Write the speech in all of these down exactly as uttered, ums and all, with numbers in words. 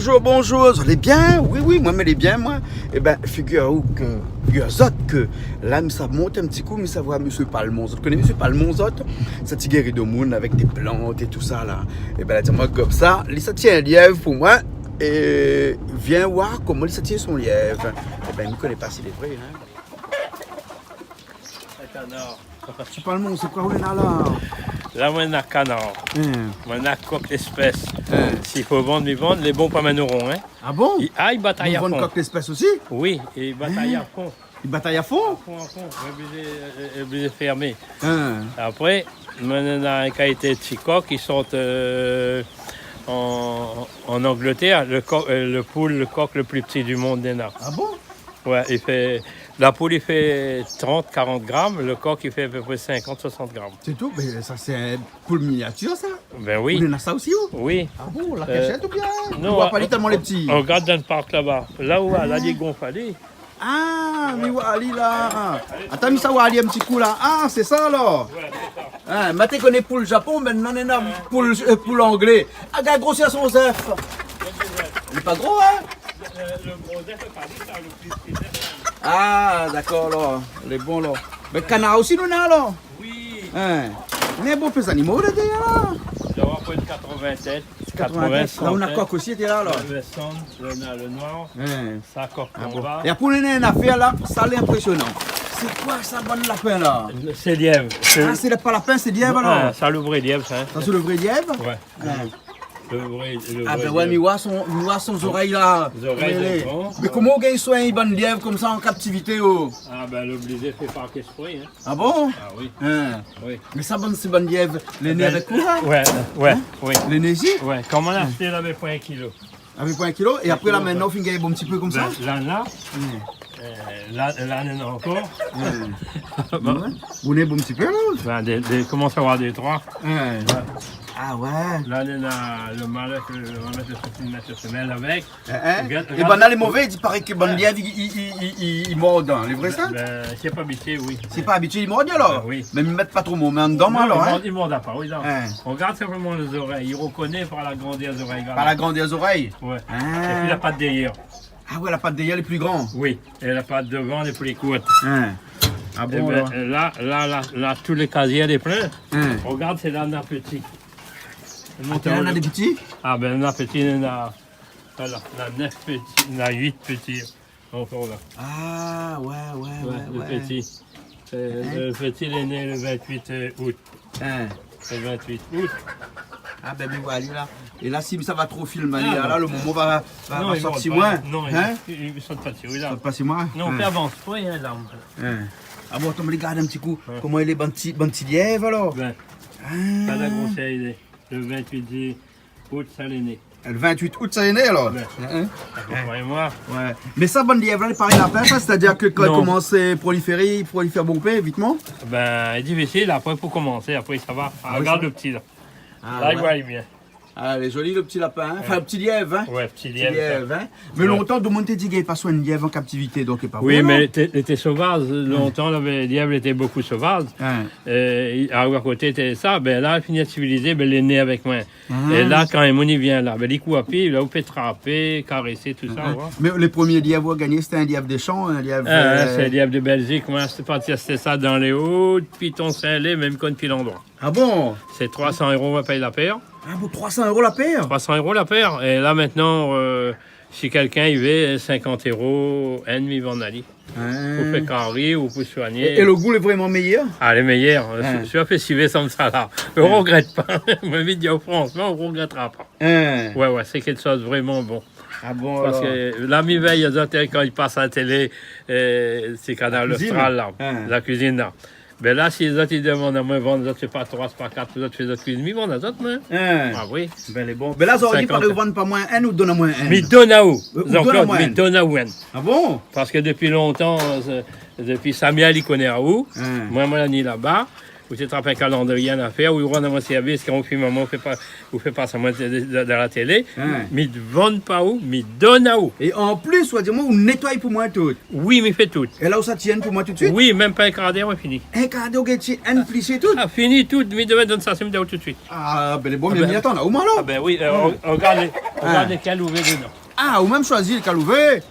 Bonjour, bonjour, zot lé bien ? Oui, oui, moin, mi lé bien, moin. Ében, figir aou ke, figir azot ke la, mi sa mont in ti kou, mi sa voir Mésyé Palmon. Zot i koné Mésyé Palmon, zot ? Sa ti géri domoun avèk dé plant é tousa, la. Ében, la di amoin konmsa, li sa tienn in lièv pou moin, é vien voir koman li sa tienn son lièv. Ében, mi koné pa si lé vré, in. Mésyé Palmon, sé koi ou néna la ? La, moin néna kanar. In. Moin néna kok léspès. In. Si fo vann, mi vann, lé bon pou amenn o ron, in. Ah bon ? I, ah, i batay a fon. Ou vann kok léspès osi ? Oui, i batay a fon. I batay a fon ? A fon, a fon. Oblizé, euh, oblizé fèrmé. In. Apré, moin néna in kalité ti kok i sort, euh, an, an Anglétèr, le ko-, euh, le poul, le kok le pli pti du mond, néna. Ah bon ? Ouais, i fé, la poul i fé trant, karant gram, le kok i fé a pé pré sinkant, soisant gram. Sé tou ? Mé sa, sé in poul miniatir, sa ? Ben oui. Ou néna sa osi, ou ? Oui. Ah bon, la kashèt oubien ? Non, ou voi pa, li lé tèlman pti. Regard dan le park laba. La ou, la, li gonf, alé. Ah, mi voi ali la. Atann, mi sa voir ali in ti kou la. Ah, sé sa alor. Ouais, sé sa. In, ma té koné poul Japon, mintnan néna poul, euh, poul anglé. Ah, gard grosèr son zèf. Lé pa gro, in ? Le, le gro zèf, pa li, sa, le pli pti zèf. Ah, dakor, alor. Lé bon, alor. Mé kanar osi, nou néna, alor ? Oui. In. Mé bon, pé zanimo, la, dèrièr, la. Doi avoir pré de katrovin tèt. Katrovin tèt. Katrovin, la, ou néna san tèt. Kok osi, té la, alor ? Le san, le, le noir. In. Sa, kok anba. Ah bon. É apré, nou néna in afèr la, sa lé inprésionan. Sé koi sa, bann lapin la ? Sé lièv. Ah, sé pa lapin, sé lièv alor ? Ah, sa, le vré lièv, sa, in. Sa, sé le vré lièv ? Ouais. In. Le vré, le vré lièv. Ah ben ouais, mi voi son, mi voi son zorèy la. Zorèy lé gran. Mé koman ou gingn soign bann lièv konmsa an kaptivité, oh ? Ah ben, lé oblizé, fé pa èksprè, in. Ah bon ? Ah oui. In. Oui. Mé sa, bann, sé bann lièv, lé né avèk ou, la ? Ouais, ouais, oui. Lé né isi ? Ouais, kan moin la ashté, la, avèk in kilo. Avèk in kilo, é apré, la, mintnan, ou fine gingn bon ti pé konmsa ? Ben, la, la, euh, la, la, néna ankor. Bon. Ouais. Ou néna bon ti pé, la ? Ben, dé, dé, komans avoir dé, troi. Ouais. Ah ouais. La, néna le mal, euh, nou va mèt le, mèt le fémèl avèk. In, in. Regard, regard. É bann la, lé mové, i paré ke bann lièv i, i, i mord, in. Lé vré, sa ? Ben, ben, si lé pa abitié, oui. Si lé pa abitié, i mord, alor ? Ben oui. Mé i mèt pa tro mon min dedan, moin, alor, in. Non, i mord, i mord pa, oui, non. In. Regard sinploman lé zorèy. I rekoné par la grandèr zorèy, regard. Par la grandèr zorèy ? Ouais. Ah. Épi la pat dèrièr. Ah ouais, la pat dèrièr lé pli gran. Oui. É la pat dovan lé pli kourt. In. Ah bon, alor ? Ében, la, la, la, la, tout le kazié lé plin. In. Regard, sé la, néna pti. Ah, néna dé pti ? Ah ben, néna pti, néna Voilà, néna nèf pti, néna uit pti ankor la. Ah, ouais, ouais, ouais, le pti. Euh, le pti, lé né le vingt-huit, euh, août. In. Le vingt-huit août. Ah ben, mi voi ali la. É la, si sa va tro filmé, la, le momon va, va, va sort si moin. Non, i, i sort pa si ou la. Sort pa si moin. Non, fé avans. Oui, in, la. In. Ah bon, atann, mi gard in ti kou. Ouais. Koman i lé, bann ti, bann ti lièv, alor ? Ouais. Ah. Sa la grosèr, lé le vingt-huit août, sa lé né. Le vingt-huit août, sa lé né, alor ? Ouais. In, in. Sa fé troi moi. Ouais. Mé sa, bann lièv la, lé parèy lapin, sa, sétadir ke kan i komans proliféré, i prolifèr bonpé, vitman ? Ben, lé difisil, apré, pou komansé, apré, sa va. Ah oui, regard le pti, la. Ah ouais. La, i voi bien. Ah, lé zoli, le pti lapin, in. Anfin, pti lièv, in. Ouais, pti lièv, sa. Pti lièv, in. Mé lontan, domoun té di ke pa soign lièv an kaptivité, donk, lé pa vré, non ? Oui, mé lété, lété sovaz. Lontan, la, lé, lièv lété bokou sovaz. In. Euh, a, a koté, té sa, ben la, fini sivilizé, ben, lé né avèk moin. Ah. É la, kan in moun i vien la, ben, li kour a pié, la, ou pé trapé, karésé, tousa, ouais. Mé le promié lièv ou la gingné, sété in lièv de shan, in lièv, euh, sé lièv de Bèlzik, moin, sé parti ashté sa dan lé o, Piton Sin-Lé, mèm konn pi landroi. Ah bon ? Sé troi san éro, moin la pèy la pèr. Ah bon, troi san éro la pèr ? Troi san éro la pèr. É la, mintnan, euh, si kèlkin i vé, sinkant éro, in, mi vann ali. Ah. Pou fé kari ou pou soigné. É, é le gou lé vréman méyèr ? Ah, lé méyèr. Ah. Si, si ou fé sivé sanm sa la. Ou regrèt pa. Moin, mi di aou fransman, ou regrètra pa. Ah. Ouais, ouais, sé kékshoz vréman bon. Ah bon, alor ? Parske la, mi vèy azot, kan i pas a la télé, euh, sé Kanal Austral, la. La kuizine. Ah. La kuizine, la. Ben la, si zot i demann amoin vann, zot fé pa troi, pa kat, zot fé zot kuizine, mi vann azot, moin. In. Ah oui. Ben, lé bon. Ben la, zordi, sinkant. Parèy ou vann pa moin inn, ou donn amoin inn. Mi donn aou, Jean-Claude, mi donn aou inn. Ah bon ? Parske dopi lontan, euh, dopi Samuel, li koné aou. In. Moin, moin la ni laba. Ou té trap in kalandrié, in afèr, ou rann amoin sèrvis, kan ou fine manz, ou fé pa, ou fé pas amoin de, de, de, de la télé. Hein. Mi vann pa ou, mi donn aou. É an plis, ou va di amoin, ou nétoy pou moin tout. Oui, mi fé tout. É la ou sa tienn pou moin tout suit ? Oui, mèm pa in kar d'èr, moin fini. In kar d'èr, ou gingn tienn, plié tout ? Ah, fini tout, mi devé donn sa, sé mi donn tout suit. Ah, ben, lé bon, ah ben, mi atann, ou, alor ? Ah ben oui, euh, on, on regarde les, on regarde lesquels ou vé dedan. Ah, ou mèm shoizi kèl ou vé.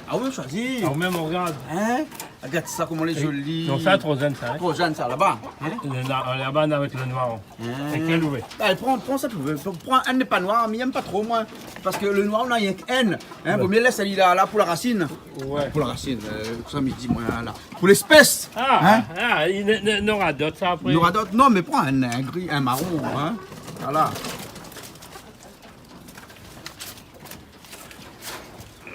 Ah, ou mèm shoizi. Ah, ou mèm, ou regard. Hein ? Regard sa, koman lé zoli. Non, sa, tro jenn, sa, hein. Tro jenn, sa, laba. Hein ? Le, la, laba, avèk le noir. Hein. Lèkèl ou vé ? Alé, pran, pran sat ou vé. Pran inn lé pa noir, mi èm pa tro, moin. Parske le noir, na rienk inn. Hein, ouais. Vo myé lès ali la, la pou la rasine. Ouais. Pou la rasine, euh, sa mi di, moin, la. Pou léspès. Ah, hein ? Ah, i n-, n-, nora d'ot, sa, apré. Nora d'ot. Non, mé pran in, in gri, in maron, hein. Voilà.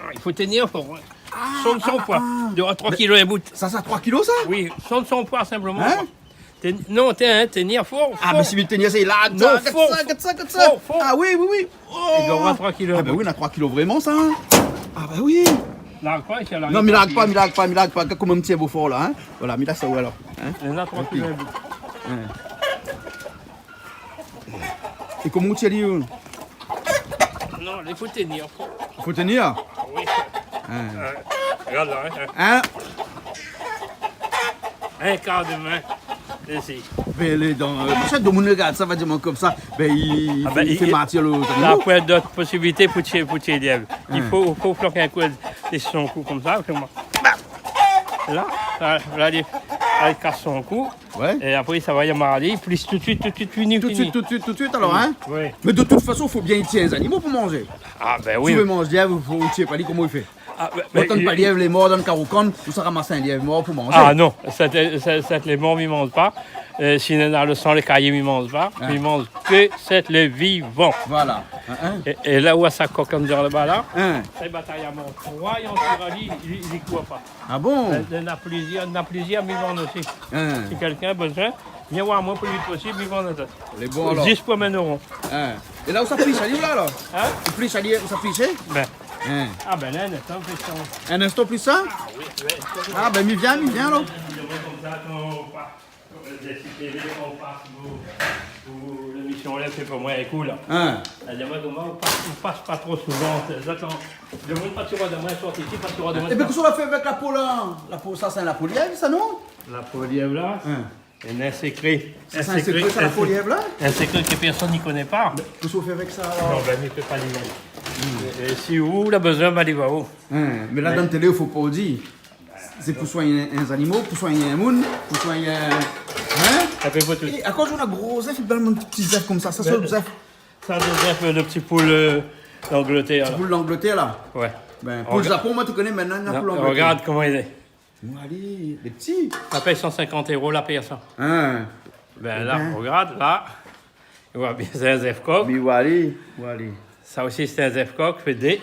I fo tenir for, ouais. Ah, sonn son poi. Ah, ah. De, a troi kilo in bout. Sa, sa, troi kilo, sa ? Oui, sonn son poi sinploman. Hein ? Ten-, non, ten-, tenir for, for. Ah, mé si mi tenir, sé la, non, sa, for, sa, for, sa, for. Ah oui, oui, oui. Oh. I doi avoir troi kilo. Ah ben oui, na troi kilo vréman, sa, hein. Ah ben oui. Larg pa, i larg pa. Non, mi larg pa, mi larg pa, mi larg pa. Koman mi tienbo for la, hein. Voilà, mi larg sa, ou alor. Hein ? Néna troi kilo in bout. Hein. É koman ou tienbo ali, euh ? Non, i fo tenir. I fo tenir ? Oui. Hein. Euh, regard la, hein. Hein ? In kar de min. Isi. Ben, lé dan, euh, pou sa, domoun i regard sa, va di amoin konmsa, ben, i, i fé, i fé martir lo zanimo. Ah ben, i, i, na poin d'ot posibilité pou tié, pou tié lièv. Hein. I fo, fo flank in kou, é son kou konmsa, fé moin. La, la, la, li, la, li kas son kou. Ouais. É apré, sa va, i amar ali, plis tout suit, tout suit, fini, fini. Tout suit, tout suit, tout suit, alor, hein ? Oui. Mé de tout fason, fo bien tié in zanimo pou manzé. Ah, ben oui. Si ou vé manz lièv, fo ou tié pa li, koman ou fé ? Ah, ben, ou atann pa lièv lé mor dan karo kann, ou sa ramas in lièv mor pou manzé. Ah non, sat, sat, sat lé mor, mi manz pa. Euh, si néna le san, lé kayé, mi manz pa. Hein. Mi manz ke sat lé vivan. Voilà. Hein, hein. É, é la ou sa kok andan laba la. Hein. Sa i batay amor. Troi an tir ali, li, li kour pa. Ah bon ? Euh, na plizièr, na plizièr, mi vann osi. Hein. Si kèlkin la bezoin, vien oir amoin pli vit posib, mi vann azot. Lé bon, alor. Zis pou in euro. Hein. É la ou sa plish ali, ou la, alor ? Hein ? Ou plish ali, ou sa plish ? Ben. Hein. Ah ben la, in instan, plish sa. In instan, plish sa ? Ah oui, oui. Ah ben, mi vien, mi vien, alor. Konmsa, kan ou pa Dé sité, kan ou pas pou, pou lémisyon la, sé pou moin, ékout la. Hein. La di amoin koman ou pas, ou pas pa tro souvan. Sé, zot la, le moun pa tro demoun sorti isi, pa tro demoun. Ében, kosa ou la fé avèk la po la ? La po, sa, sé la po lièv, sa, non ? La po lièv la, hein, in sekré. Sa, sé in sekré, sa, la po lièv la ? In sekré ke pèrsone i koné pa. Mé kosa ou fé avèk sa, alor ? Non, ben, mi pé pa dir. Hmm. É, é si ou la bezoin, ben, li va ou. Hein, mé la, dan télé, i fo pa dir. Sé pou soign in, in zanimo, pou soign in moun, pou soign in, hein ? Sa i fé pou tout. É akoz ou na gro zèf, é pa bann ti zèf konmsa, sa, sé zèf. Sa, sé zèf, euh, de ti poul, euh, d'Anglétèr, la. Ti poul d'Anglétèr, la. Ouais. Ben, poul Japon, moin, mi koné, mintnan, na poul Anglétèr. Regard koman li lé. Moin, li lé pti. Sa i pèy san sinkant euro la pèr, sa. Hein. Ben, la, regard, la. Ou oi bien, sé in zèf kok. Mé ou oi ali, ou oi ali. Sa osi, sé in zèf kok, fé dé.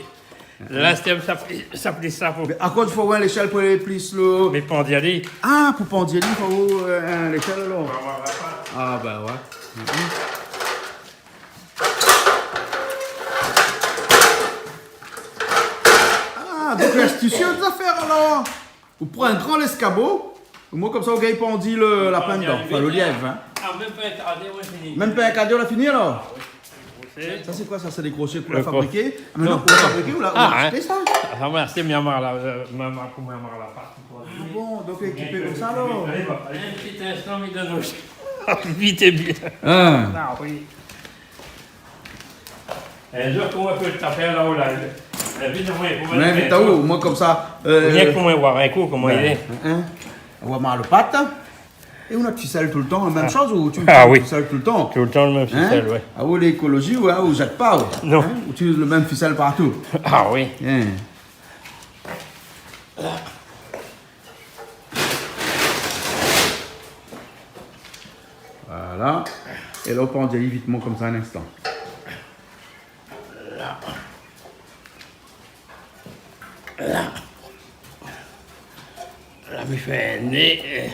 La, sé in, sa pli, sa pli sa pou... Mé akoz fo oir léshèl pou alé plis lo... Mé pandi ali. Ah, pou pandi ali, fo, euh, in léshèl, alor. Ah, ben ouais. Mhm. Ah, donk, lé astisié, zafèr, alor. Ou pran in gran léskabo, omoin konmsa ou gingn pandi lo lapin dedan, anfin, lo lièv, hein. Ah, mèm pa in kar d'èr, ou la fini. Mèm pa in kar d'èr, ou la fini, alor ? Ah oui. Sa, sé koi, sa ? Sé dé kroshé pou la fabriké ? Ah, mé non, pou la fabriké, ou la ashté sa ? Ah, sa, moin la ashté, mi amar la, euh, mi amar, pou moin amar la pat. Ah bon, donk ékipé konmsa, alor ? In ti instan, mi donn vit é bien. Hein. Ah oui. In zour, koman ou pé tap la, ou la, invit amoin, pou... Mé invit aou, moin konmsa, euh, rienk pou moin oir in kou koman li lé. Hein, hein. Ou amar lo pat. É ou na fisèl toultan, mèm shoz, ou ti... Ah oui. Fisèl toultan. Toultan lo mèm fisèl, ouais. Ah, ou lékolozi, ou, ou zèt pa, ou. Non. Hein, ou itiliz lo mèm fisèl partou. Ah oui. Hein. Voilà. É la, ou pandi vitman konmsa in instan. La. La. La, mi fé in né, euh.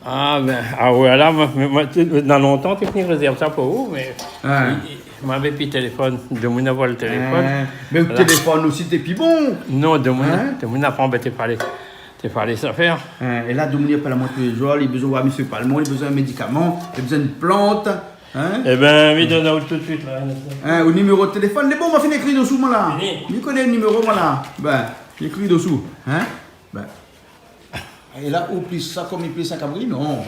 Ah, ben, ah ouais, la, moin, moin, moin, té, na lontan, té fine rézèrv sa pou ou, mé, hein, i, i, moin navé pi téléfone, domoun la voi lo téléfone. Hein, mé lo téléfone osi, té pi bon. Non, domoun, hein, domoun la pa anbété parlé. Té falé sa fèr. Hein, é la, domoun i apèl amoin tou lé zour, li bézoin oir mésyé Palmont, li bézoin in médikaman, li bézoin in plant, hein. Ében, mi donn aou tout suit la. Hein, o niméro de téléfone, lé bon, ma fine ékri dosou, moin la. Fini. Mi koné lo niméro, moin la. Bin, mi ékri dosou, hein. Bin. É la, ou plis sa konm i plis in kabri, non ?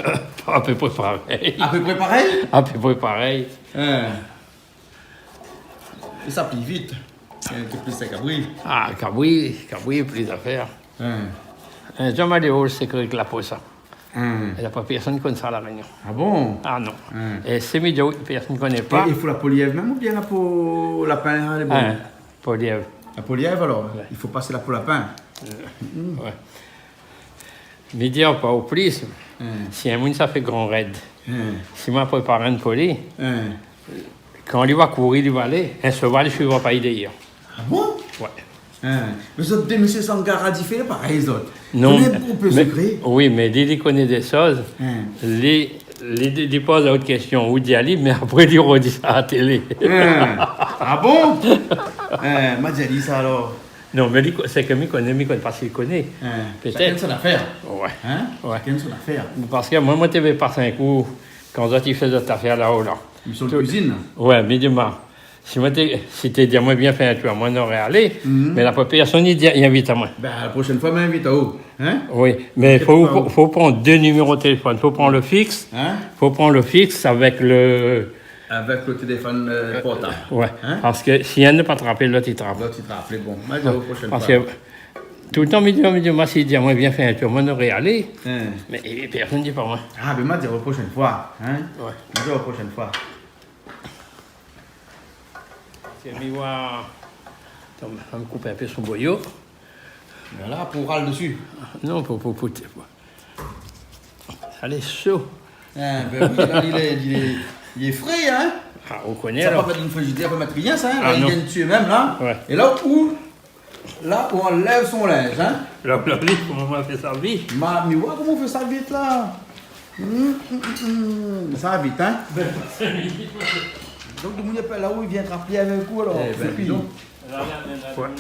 Apépré parèy. Apépré parèy ? Apépré parèy. Hein. É sa pli vit, euh, ke plis in kabri. Ah, kabri, kabri, plis zafèr. Hein. In zour ma di aou lo sékré avèk la po sa. Hein. É la pa pèrsone i koné sa La Rényon. Ah bon ? Ah non. Hein. É sé mi di aou, pèrsone i koné pa. É i fo la po lièv mèm oubien la po lapin, lé bon ? Hein, po lièv. La po lièv alor ? Ouais. I fo pasé la po lapin. Euh, ouais. Mi di aou pa o plis, si in moun sa fé gran rèd, si ma prépar in pou li, kan li va kouri, li va alé, in shoval i suivra pa li dèrièr. Ah bon ? Ouais. Mé zot dé mésyé Sangara Difé, parèy zot. Non, koné bonpé mé, sékré. Oui, mé li, li koné dé shoz. Li, li, li poz aou késtion, ou di ali, mé apré li rodi sa a la télé. Ah bon ? Ma di ali sa alor. Non, mé li ko-, sé ke mi koné, mi koné pa si li koné. Pétèt. Shakinn son afèr. Ouais. Hein ? Ouais. Shakinn son afèr. Parske moin, moin té vé pas in kou, kan zot i fé zot afèr laó la. Mé sir la kuizine. Ouais, mi di, ma, si moin té, si té di amoin vien fé in tour, moin noré alé, mé la pa pèrsone i di, i invit amoin. Bin, la proshèn foi, ma invit aou, hein ? Oui, mé fo, fo pran dé niméro téléfone. Fo pran lo fiks. Hein ? Fo pran lo fiks avèk lo Avèk lo téléfone, euh, portab. Ouais. Hein ? Parske si inn i pé pa trapé, lot i trap. Lot i trap, lé bon. Ma di aou la proshèn foi. Parske toultan mi di, mi di, ma, si li di amoin vien fé in tour, moin noré alé. Hein. Mé, é, pèrsone i di pa moin. Ah, bin, ma di aou la proshèn foi, hein ? Ouais. Ma di aou la proshèn foi. Sé mi voi. Atann, va mi koup in pé son boyo. Voilà, pou ral dési. Non, pou, pou, pou, pou. Sa lé sho. Hein, bin oui, la, li lé, li lé, li lé fré, hein. Ah, ou koné alor. Sa pa mèt dan frizidèr, pa mèt rien sa, hein. Ah non. La, li vien dsi mèm la. Ouais. É la ou, la ou anlèv son linz, hein. La, la, li, koman ma fé sa vit ? Ma, mi voi koman ou fé sa vit la. Hum, hum, hum, hum. Sa vit, hein. Bin, sink minit, ouais. Donk, domoun i apèl laó, i vien trap ali avèk ou alor. Ébin, épi, di don. Ouais.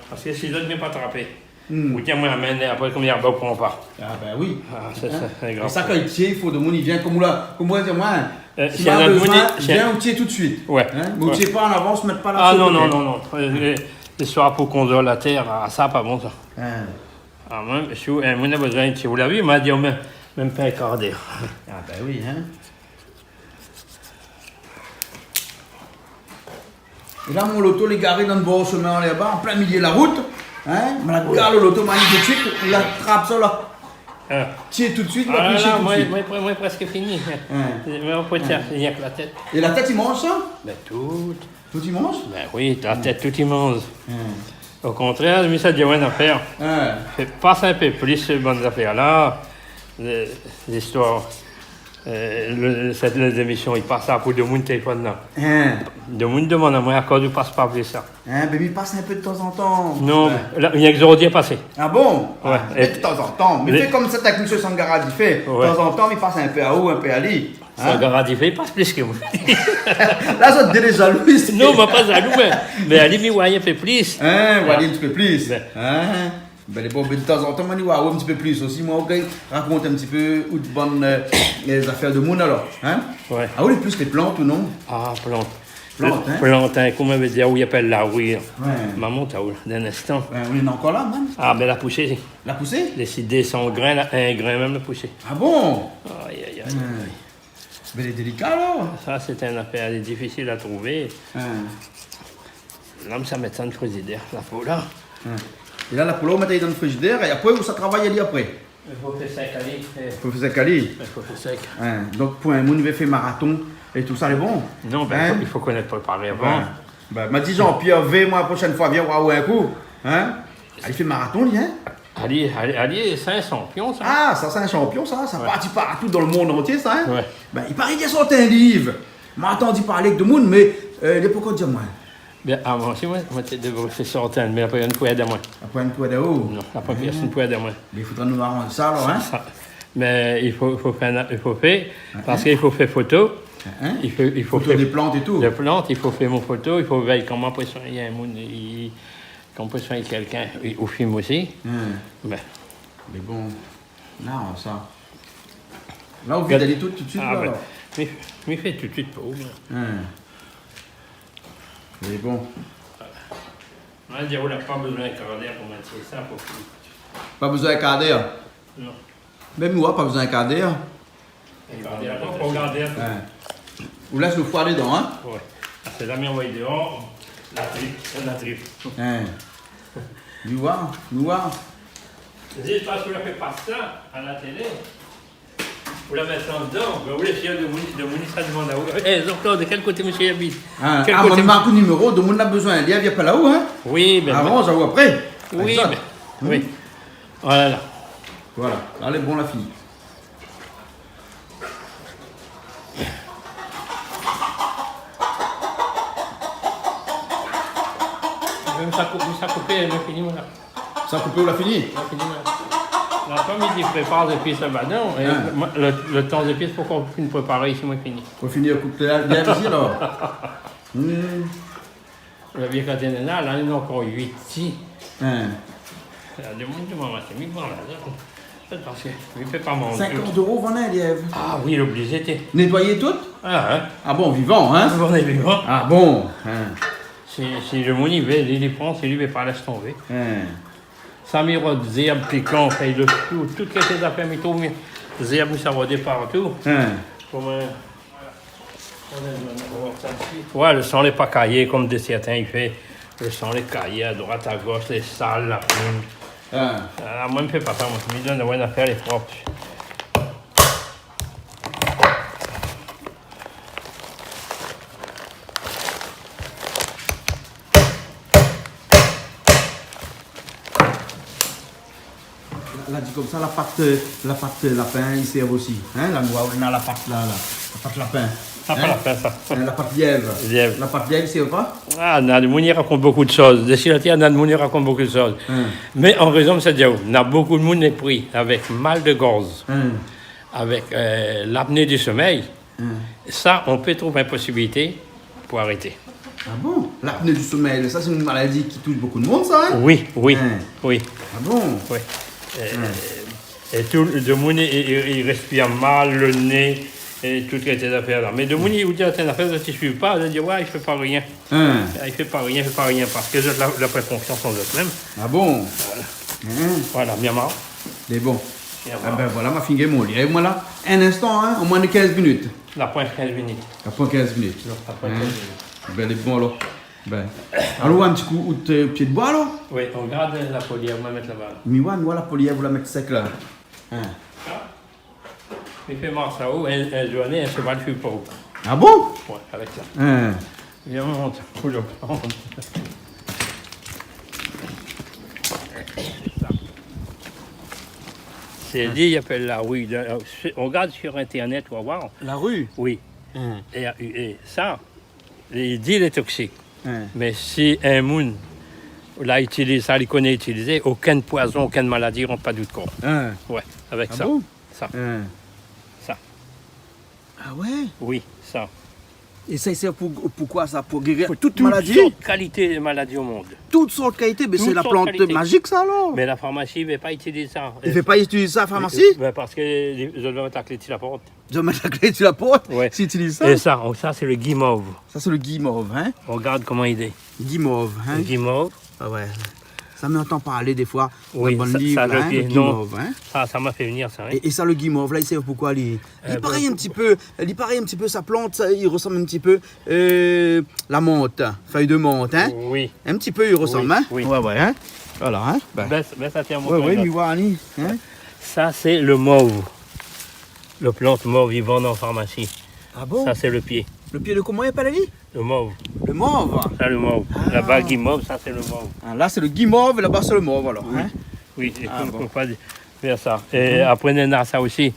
Parske si zot i vien pa trapé. Hmm. Ou di amoin, amenn, apré, konbien i pran pa. Ah, bin oui. Ah, sa, sa, sé grav. É sa, kan i tié, i fo domoun i vien, konm ou la, konm ou la di amoin, si néna bezoin, vien, ou tié tout suit. Ouais. Hein ? Mé ou tié pa an avans, mèt pa la shoz. Ah non, non, non, non. Euh, lé, lé soir pou konzol la tèr, ah, sa, pa bon, sa. Hein. Ah, moin, si ou, euh, moin na bezoin, si ou la vi, ma di, mèm, mèm pa in kar d'èr. Ah, bin oui, hein. É la, mon loto lé garé dan bor shomin laba, an plin milié la rout. Hein ? Ma la gar lo loto, ma alé tout suit, la trap sa la. Ah. Tié tout suit, la piché tout suit. Ah la la, moin, moin, moin prèsk fini. Hein. Mé ou pé tié, rienk la tèt. É la tèt, i manz sa ? Bin, tout. Tout i manz ? Bin oui, la tèt, tout i manz. Hein. O kontrèr, mi sa di aou in afèr. Hein. Fé pas in pé plis bann zafèr la, euh, listoir. Euh, le, sèt, lé zémisyon, i pas la pou domoun téléfone la. Hein. Domoun i domann amoin akoz ou pas pa plis sa. Hein, bin, mi pas in pé de tanzantan. Non, la, rienk zordi la pasé. Ah bon ? Ouais. Ah, mé de tanzantan. Mé fé konm sa avèk mésyé Sangara Difé. Ouais. Tanzantan, mi pas in pé aou, in pé ali. Hein ? Sangara Difé, li pas plis ke moin. La, zot dé lé zalou isi. Non, moin pa zalou, mé, mé ali, mi voi in pé plis. Hein, ou voi in ti pé plis. Bin. Hein ? Bin, lé bon, bin, de tanzantan, moin, mi voi in ti pé plis osi. Moin, OK, rakont in ti pé out bann, euh, lé zafèr domoun, alor. Hein ? Ouais. Ah, ou lé plis lé plant, ou non ? Ah, plant. Plant, hein ? Plant, hein, koman i vé dir, ou i apèl la, oui. Ouais. Momon, ta, oui, dan in instan. Ouais, ou lé ankor la, mèm ? Ah, bin, la pousé. La pousé ? Lé si dé san grin, la, in grin mèm la pousé. Ah bon ? Ay, ay, ay. Ouais. Bin, lé délika, alor. Sa, sé in afèr difisil a trouvé. Hein. La, mi sa mèt sa dan frizidèr, la po la. Hein. É la, la po la, ou mèt ali dan frizidèr, é apré, ou sa travay ali apré ? I fo fé sèk ali. Fo fé sèk ali. I fo fé sèk. Hein. Donk, pou in moun i vé fé maraton é tousa, lé bon ? Non, bin, i fo, i fo konèt préparé avan. Bin, ma di Jean-Pierre V, moin, la proshèn foi, vien oir aou in kou. Hein ? Ah, li fé maraton, li, hein ? Ali, ali, ali, sé in shanpion, sa. Ah, sa, sé in shanpion, sa. Sa parti partou dan lo monn antié, sa, hein ? Ouais. Bin, i paré li la sort in liv. Ma la antandi parlé avèk domoun, mé, euh, li la pankor di amoin. Bin, avan, si moin, moin té devré fé sort, mé la pa inn pou èd amoin. La pa inn pou èd aou ? Non, la pa pèrsone pou èd amoin. Mé i fodra nou aranz sa, alor, hein ? Sa. Mé i fo, i fo fé, i fo fé, parske i fo fé foto. Hein ? I fo, i fo fé foto dé plant é tou. Dé plant, i fo fé mon foto, i fo vèy koman apré sa, néna in moun, i, Kan ou pé soign kèlkin, ou, ou film osi. Hmm. Bin. Mé bon, non, sa. La, ou vid ali tout, tout suit, la, alor. Mi, mi fé tout suit pou ou, moin. Hin. Mé bon. Moin la di, ou la pa bezoin in kardèr pou mèt sa, pou fini. Pa bezoin in kardèr ? Non. Mèm moin, pa bezoin in kardèr. In kardèr, pa pou gardèr. Hin. Ou lès lo foi dedan, hin ? Oué. Ah, sé la mi anvoy déor, la trip, la trip. Hin. Mi oi, mi oi. Zis parské ou la fé pa sa a la télé. Ou la mèt sa dedan, bin, ou lé fièr de moun, de moun, sa i demann aou. Eh, Jean-Claude, de kèl koté mésyé i abit ? Hin, kèl koté, ah, moin, mésyé ? Mark lo niméro, demoun la bezoin, li vien pa la ou, hin ? Oui, bin, avan, bin, sa ou apré. Oui, bin, oui. Voilà, la. Voilà, la lé bon, la fini. Mèm sa koup-, sa koupé, moin fini, moin la. Sa koupé, ou la fini ? Moin fini, moin la. La fanm i di, prépar zépis laba, non, é, hin, moin, le, le tan zépis, pou k'ou fine préparé isi, moin fini. Pou fini, koup la, bien isi, alor. Hmm. La vi kan néna, la, néna ankor uit ti. Hin. La, demoun i di, maman, sé mi pran la, la. Sé parské mi fé pa manzé. Sinkant éro, vann in lièv. Ah oui, lé oblizé, té. Nétoiyé tout ? Ah, hin. Ah bon, vivan, hin ? Vivan, vivan. Ah bon, hin. Si, si demoun i vé, li, li pran, si li vé pa, lès tonbé. Hin. Sa mi rod zèrb pikan, fèy de chou, tout kalité zafèr, mi trouv, mi, zèrb, mi sa rodé partou. Hin. Koman, oué, lo san lé pa kayé, kom de sèrtin i fé. Lo san lé kayé a droit, a gosh, lé sal, la plim. Hin. Ah, moin, mi fé pa sa, moin. Mi donn, oué, in afèr lé prop. La, la di konmsa, la pat, la pat lapin, i sèrv osi. Hin, la, nou néna la pat la, la, la pat lapin. Sa pa lapin, sa. Hin, la pat lièv. Lièv. La pat lièv, i sèrv pa ? Ah, néna demoun i rakont bonpé de shoz. Dési la tèr, néna demoun i rakont bonpé de shoz. Hin. Mé an rézon, sa i di, néna bonpé demoun lé pri avèk mal de gorz, hin, avèk, euh, lapné di somèy. Hin. Sa, ou pé trouv in posibilité pou arété. Ah bon ? Lapné di somèy, sa, sé in maladi ki toush bonpé demoun, sa, hin ? Oui, oui, hin, oui. Ah bon ? Oui. Euh, hin. É tout demoun i, i, i, i réspir mal, lo né, é tout kalité zafèr la. Mé demoun i, ou di, atann, in afèr, zot i suiv pa, zot i di, oué, i fé pa rien. Hin. I fé pa rien, i fé pa rien, parské zot la, la pran konfians an zot mèm. Ah bon ? Voilà. Hin. Voilà, bien marrant. Mé bon. Bien marrant. Ah bin voilà, ma fine gingn mon lièv, moin la. In instan, hin, o moin de kinz minit. La pran kinz minit. La pran kinz minit. Non, la pran kinz minit. Hin. Bin, lé bon, alor. Bin. Alor, in ti kou out, euh, pié de boi, alor ? Oui, ou gard la po lièv, ou va mèt laba. Mi oi, mi oi la po lièv, ou la mèt sèk la. Hin. Sa ? Mi fé mars aou, in, in zourné, in shoval i suiv pa ou. Ah bon ? Oué, avèk sa. Hin. Vien, mont, pou lo pran. Sé li, i apèl la ri. Dan, euh, sé, ou gard sur Internet, ou va voir. La ri ? Oui. Hin. É, é sa, i di lé toksik. Hin. Mé si in moun la itiliz sa, li koné itilizé, okin poizon, okin maladi i rant pa dan out kor. Hin. Oué, avèk sa. Ah bon ? Sa. Hin. Sa. Ah oué ? Oui, sa. É sa i sèrv pou, pou koi sa ? Pou géri tout maladi ? Pou tout sort kalité de maladi o mond. Tout sort kalité, mé sé la plant mazik sa, alor ? Tout sort kalité. Mé la farmasi i vé pa itiliz sa. I vé pa itiliz sa, la farmasi ? Euh, bin, parské zot i doi mèt la klé si la port. Zot i doi mèt la klé si la port, oué, si i itiliz sa. É sa, sa sé lo guimauve. Sa sé lo guimauve, hin ? Ou gard koman i lé. Guimauve, hin ? Guimauve. Ah oué. Sa, mi antann parlé défoi, oui, dan bann liv la, hin, lo guimauve, hin. Sa, sa ma fé vnir sa, oui. É, é sa, lo guimauve la, i sèrv pou koi, li ? Euh, li parèy in ti pé, li parèy in ti pé sa plant, sa, i resanm in ti pé, euh, la mant, fèy de mant, hin. Oui. In ti pé, i resanm, hin. Oui, oui. Oué, oué, hin. Voilà, hin. Bin. Bès, bès atèr, mon... Oué, oué, mi oi ali, hin. Sa sé lo mov. Lo plant mov, i vann an farmasi. Ah bon ? Sa sé lo pié. Lo pié de koman i apèl ali ? Lo mov. Lo mov. Sa lo mov. Ah. Laba, guimauve, sa sé lo mov. Ah, la sé lo guimauve, laba sé lo mov, alor, hin ? Oui, é... Ah bon. Fo pa fé sa. É apré, néna sa osi,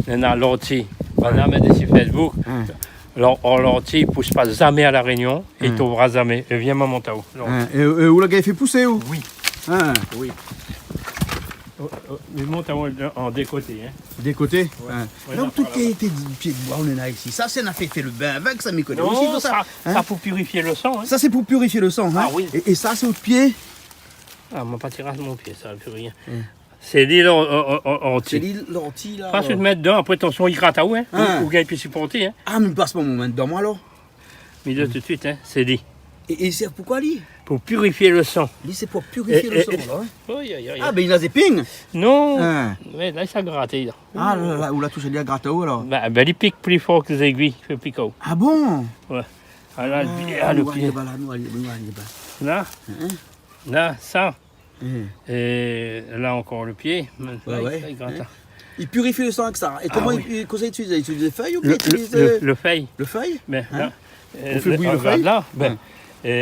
néna lorti. Banna la mèt dési Facebook. Hin. Lor-, lorti i pous pa zamé a La Rényon, é i tombra zamé. É vien, momon tao. Hin. É, é ou la gingn fé pousé, ou ? Oui. Hin. Oui. Oh, oh, mé mont an, an dé koté, hin. Dé koté ? Oué. Hin. Oué, donk, tout kalité de pié de boi ou néna isi. Sa, sé in afèr i fé lo bin avèk, sa, mi koné osi, tout sa. Non, sa, hin, sa pou pirifié lo san, hin. Sa, sé pou pirifié lo san, hin. Ah oui. É, é sa, sé out pié ? Ah, moin pa tir mon pié, sa, pi rien. Hin. Sé li, la, an, an, an, an Sé ti. Li, lanti, la, Pas la. Ou mèt dedan, apré, tansion, i grat aou, in. In. Ou, ou gingn pi siporté, in. A, mé pas pa mon min dedan, moin, alor. Mi di aou tout suit, in, sé li. É, é sé poukoi li ? Pou pirifié le san. Li, sé pou pirifié le san, la, in. É, é, oui, oui, oui. A, bin, li na zéping. Non. In. Mé la, sa grat, la. A, la, la, la, ou la toush ali, la grat aou, alor. Bin, bin, li pik pli for ke zégui, i fé pik aou. A bon ? Ouais. A, la, le pié, a, le pié. Nou alé ba la, nou alé, nou alé ba. La. In ? La, sa. In. É la ankor le pié, mé sa, ouais, i, ouais, sa, i grat, in. I pirifi le san avèk sa. É koman i, kosa i itiliz ? I itiliz le fèy oubien i itiliz, le, le, le fèy. Le fèy ? Bin, la, ou fé bouyir le fèy ? Regard la, bin, é,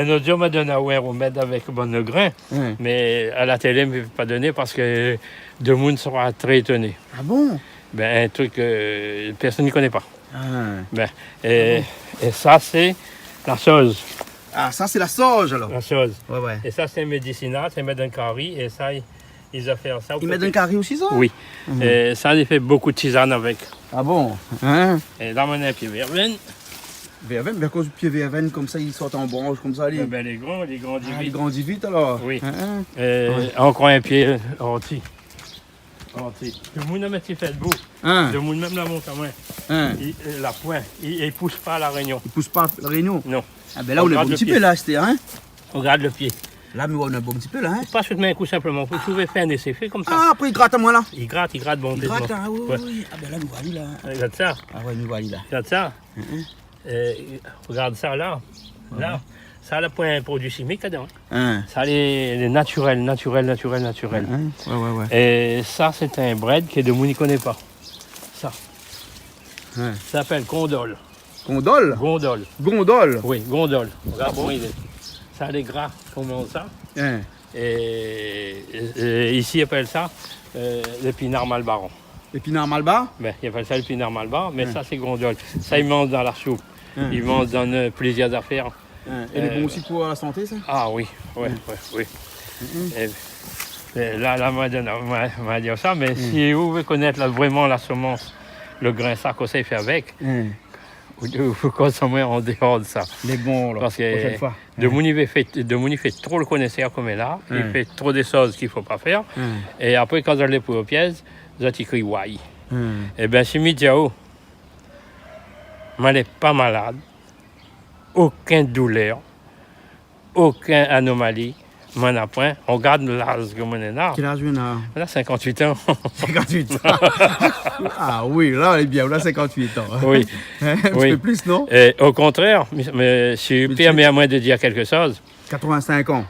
in ot zour, ma donn aou in remèd avèk bann grin, mé a la télé, mi pé pa doné parske demoun sra tré étoné. A bon ? Bin, in trik, eu, pèrsone i koné pa. A. Bin, é, é sa, sé la sorz. A, sa, sé la sorz, alor. La sorz. Ouais, ouais. É sa, sé médisinal, sa i mèt dan kari, é sa, i, i fé sa. I mèt dan kari osi, sa ? Oui. É sa, i fé bonpé tizane avèk. A bon ? In ? É la, moin néna in pié vèrvèn. Vèrvèn, bin, akoz pié vèrvèn, konmsa, i sort an bransh, konmsa, li... Bin, lé gran, li grandi vit. A, li grandi vit, alor. Oui. In, in. É ankor in pié, eu, orti. Orti. Demoun la mèt i fé debou. In. Demoun mèm la mont amoin. In. I, eu, la poin. I, i pous pa La Rényon. I pous pa La Rényon ? Non. A bin la, ou lé bon ti pé la, astèr, in ? Regard le pié. La, mi oi, ou lé bon ti pé la, in ? Pas sot min kou sinploman. Fo souvé fé in ésé. Fé konmsa. A, apré, i grat amoin, la. I grat, i grat, bon, i grat, a, oui, oui. A bin la, nou oi ali, la. Regard sa. A ouais, nou oi ali, la. Regard sa. In, in. Eu, regard sa la. La. Ouais. Sa la, poin produi shimik ladan. In. Sa lé, lé natirèl, natirèl, natirèl, natirèl. In, in. Ouais, ouais, ouais. É sa, sé in brèd ke demoun i koné pa. Sa. In. Sa i apèl gondol. Gondol ? Gondol. Gondol ? Oui, gondol. Regard koman i lé. A bon ? Sa lé gra, koman sa. In. É, é, é isi, i apèl sa, eu, lépinar malbar. Lépinar malbar ? Bin, i apèl sa lépinar malbar, mé sa, sé gondol. Sa, i manz dan la soup. In. I manz dan, eu, plizièr zafèr. In. É lé bon osi pou la santé, sa ? A oui, oui, oui, oui. É, é la, la, ma di, ma, ma di sa, mé si ou vé konèt la, vréman, la semans, le grin, sa, kosa i fé avèk, ou, ou konsomé an déor de sa. Lé bon, la. Parske proshèn foi. Demoun i fé, demoun i fé tro le konésèr koméla, i fé tro de shoz k'i fo pa fé. É apré, kan zot lé pri o pièz, zot i kri way. É bin, si mi di aou, moin lé pa malad, okin doulèr, okin anomali, moin na poin. Regard laz ke moin néna. Kèl az ou néna ? Moin na sinkant-uit an. Sinkant-uit an. A oui, la, lé bien, ou na sinkant-uit an. Oui. In ti pé plis, non ? É o kontrèr, mé, mé si ou pèrmé amoin de dir kèlke shoz. Katrovin-sink an.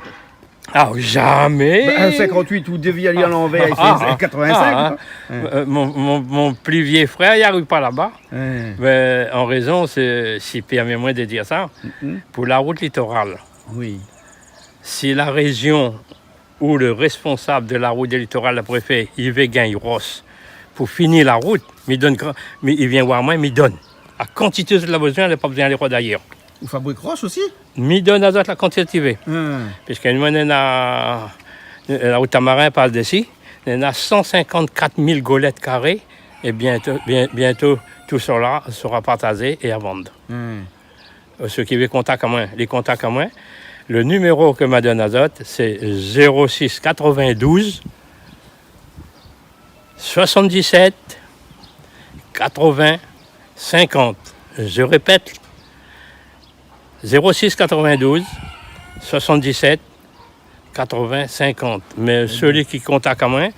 A, zamé. Bin, sinkant-uit, ou dévi ali a lanvèr, i fé katrovin-sink, in. Eu, mon, mon, mon pli vié frèr, i ariv pa laba. In. Bin, an rézon, sé, si pèrmé amoin de dir sa, pou la rout litoral, oui. Si la réjion ou le rèsponsab de la rout de litoral, le préfé, i vé gingn ros pou fini la rout, mi donn gran, mi, i vien oir moin, mi donn. La kantité zot la bezoin, la pa bezoin alé rod ayèr. Ou fabrik ros osi ? Mi donn azot la kantité zot i vé. In. Piske nou néna, la rout Tamarin i pas dési, néna san sinkant-kat mil golèt karé, é bientôt, bien-, bientôt, tout sera, sera partazé é a vann. In. Sak i vé kontak amoin, lé kontak amoin. Le niméro ke ma donn azot, sé zéro sis katrovin-douz, soisann-dis-sèt, katrovin, sinkant. Je répèt, zéro sis katrovin-douz, soisann-dis-sèt, katrovin, sinkant. Mé sèl ki kontak amoin,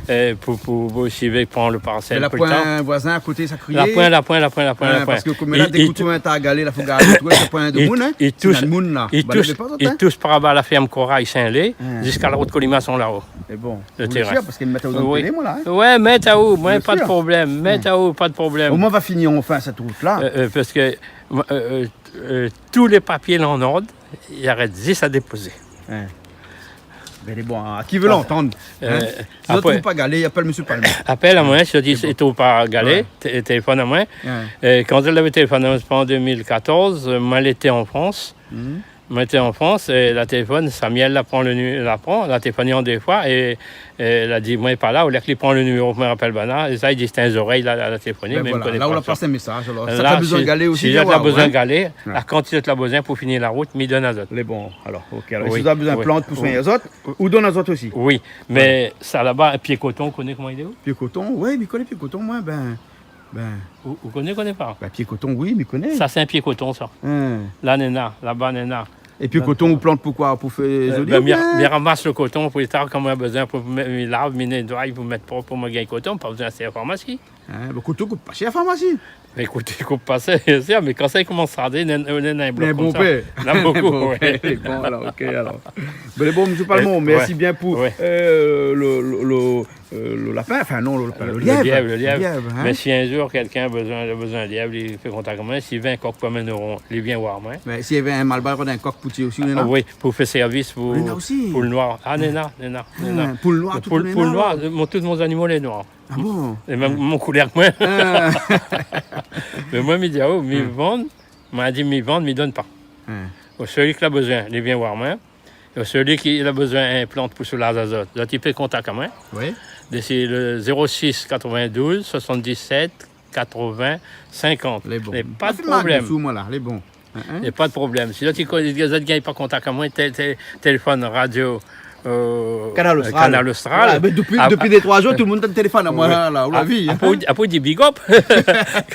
eu, pou, pou, pou, si i vé pran le parsèl, la poin voizin a koté sa kriyé ? La poin, la poin, la poin, la poin. In, parske koméla, dé kou ou trouv in ta galé, la fo gardé, ou trouv, la poin demoun, in. I toush, i toush pa zot, i toush par laba la fèrm Koray Sin-Lé, ziska la rout Kolimason laba. É bon, le térès. Parske mi mèt aou dan le télé, moin, la, in. Oui. Ouais, mèt aou, moin, pa de problèm. Mèt aou, pa de problèm. Omoin, va fini anfin sèt rout-la. Eu, eu, parske, eu, eu, eu, tout lé papié lé an ord, i rès zis a dépozé. In. Bin, lé bon, a ki vé lantann, in ? Si zot i trouv pa galé, i apèl mésyé Palmé. Apèl amoin, si zot i trouv pa galé, té-, téléfone amoin. In. Eu, kan zot la téléfoné amoin, sé an dé mil katorz, eu, moin lété an Frans. Moin té an Frans, é la téléfone, Samuel la pran le nu-, la pran, la téléfoné an dé foi, é, é la di, moin lé pa la, olèk li pran le niméro, moin rapèl banna, é sa, li di, sé in zorèy, la, la, la téléfoné, mé moin koné pa sa. Bin voilà, la ou la pas in mésaz, alor. Sak la bezoin galé osi, si zot la bezoin galé, la kantité zot la bezoin pou fini la rout, mi donn azot. Lé bon, alor, OK. Alor, si zot la bezoin plant pou soign azot, ou donn azot osi. Oui, mé sa laba, pié koton, ou koné koman i lé ou ? Pié koton, oui, mi koné pié koton, moin, bin, Bin. Ou, ou koné, koné pa ? Bin, pié koton, oui, mi koné. Sa, sé in pié koton, sa. Hin. La, néna, laba, néna. É pié koton, ou plant pou koi ? Pou fé zoli, bin, oubien ? Mi ramas le koton pou li tar, kan moin la bezoin, pou mèt, mi lav, mi nétoiy, pou mèt prop, pou moin gingn koton, pa bezoin ashté la farmasi. Hin, bin, koton i kout pa shèr la farmasi. Mé ékout, i kout pa shèr, mé kan sa i komans tardé, néna, néna in blok konmsa. Néna bonpé. Néna bonpé, oui. Bon, alor, OK, alor. Bin, bon, mésyé Palmon, mèrsi bien pou, euh, le, le, le, euh, le lapin, anfin non, le lapin, le lièv. Le lièv, le lièv. Le lièv, hin. Mé si in zour kèlkin la bezoin, la bezoin lièv, li fé kontak avèk moin. Si li vé in kok pou amenn o ron, li vien oir moin. Mé si li vé in malbar, in kok pou tié osi, ou néna ? Ah oui, pou fé sèrvis, pou, pou le noir. Néna osi. Ah, néna, néna, néna. Pou le noir, tout le noir. Pou le noir, mon, tout mon zanimo lé noir. Ah bon ? É mèm mon koulèr ke moin. Ah. Mé moin, mi di, oh, mi vann, moin la di, mi vann, mi donn pa. Hin. Sèl ki la bezoin, li vien oir moin. Donk, sèl ki la bezoin in plant pou soulaz azot, zot i fé kontak amwin. Oui. Desi le zéro sis quatre-vingt-douze soixante-dix-sept quatre-vingts cinquante. Lé bon. Lé pa de problèm. Lé bon. Hin, hin. Lé pa de problèm. Si zot i koné, zot i gingn pa kontak amwin, té-, té-, téléfone radio, euh, Kanal Austral. Kanal Austral. Voilà, mé dopi, dopi dé troi zour, tout le moun i téléfone amwin, la, ou la vi, hin. Apré, ou di big up.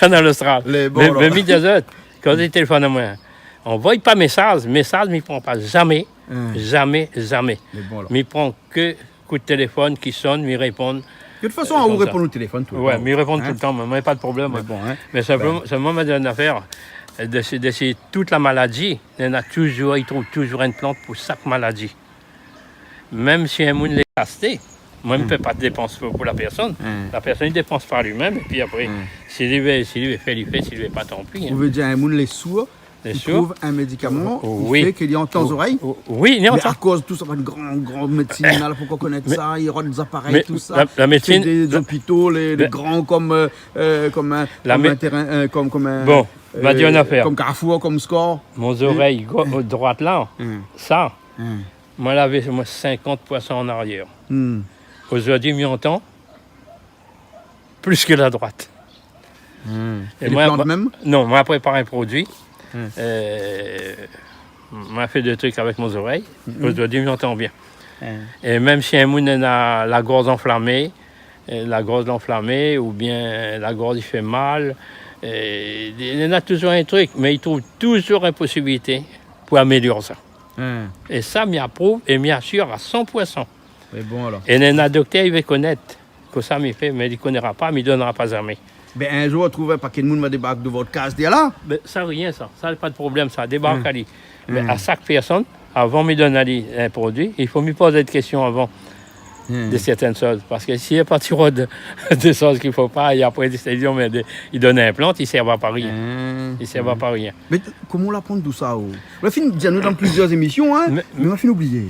Kanal Austral. Lé bon, alor. Mé, mé mi di azot, kan zot i téléfone amwin, anvoy pa mésaz, mésaz, mi pran pa zamé. Hin. Zamé, zamé. Lé bon, alor. Mi pran ke kout téléfone ki sonn, mi réponn. De tout fason, ou réponn o téléfone toultan. Wé, mi réponn toultan, mé, mé pa de problèm. Mé bon, hin. Mé sinploman, sinploman, mi di in nafèr, desi, desi tout la maladi, néna touzour, i trouv touzour in plant pou shak maladi. Mèm si in moun lé kasté, mwin, mi pé pa dépans pou, pou la pèrsone. Hin. La pèrsone i dépans par li mèm, épi apré, si li vé, si li vé fé, li fé, si li vé pa, tanpi, hin. Ou vé dir in moun lé sour, li trouv in médikaman, i fé ke li antan zorèy. Wi, li antan. Mé akoz tout sa, bann gran, gran médsin la, la pankor konèt sa, i rod zaparèy, tout sa. Mé la, la médsin, sé dé zopito, lé, lé gran kom, euh, euh, kom in, kom in térin, euh, kom, kom in, bon, ma di in nafèr. Kom Carrefour, kom Score. Mon zorèy go-, droit la, sa, mwin lavé, mwin, sinkant pour san an arièr. Zordi, mi antan plis ke la droit. É mwin, non, mwin la prépar in produi. Euh, mwin la fé dé trik avèk mon zorèy. Zordi, mi antan bien. É mèm si in moun néna la gorz anflamé, euh, la gorz anflamé, oubien la gorz i fé mal, euh, néna touzour in trik, mé i trouv touzour in posibilité pou amélior sa. Hin. É sa, mi aprouv é mi asir a san pour san. Lé bon, alor. É néna doktèr, i vé konèt kosa mi fé, mé li konèra pa, mi donnra pa zamé. Bin, in zour, ou trouv in paké d'moun va débark dovan out kaz, dèyèr la. Bin, sa, rien, sa. Sa, pa de problèm, sa. Débark ali. Mé a shak pèrsone, avan mi donn ali in produi, i fo mi poz dé késtion avan. De sèrtin shoz. Parske si li la parti rod dé shoz ki fo pa, é apré, li sé, li donn in plant, i sèrv pa rien. I sèrv pa rien. Mé koman ou la aprann tout sa, ou ? Ou la fine di anou dan plizièr émision, hin, mé, mé ou la fine oublié.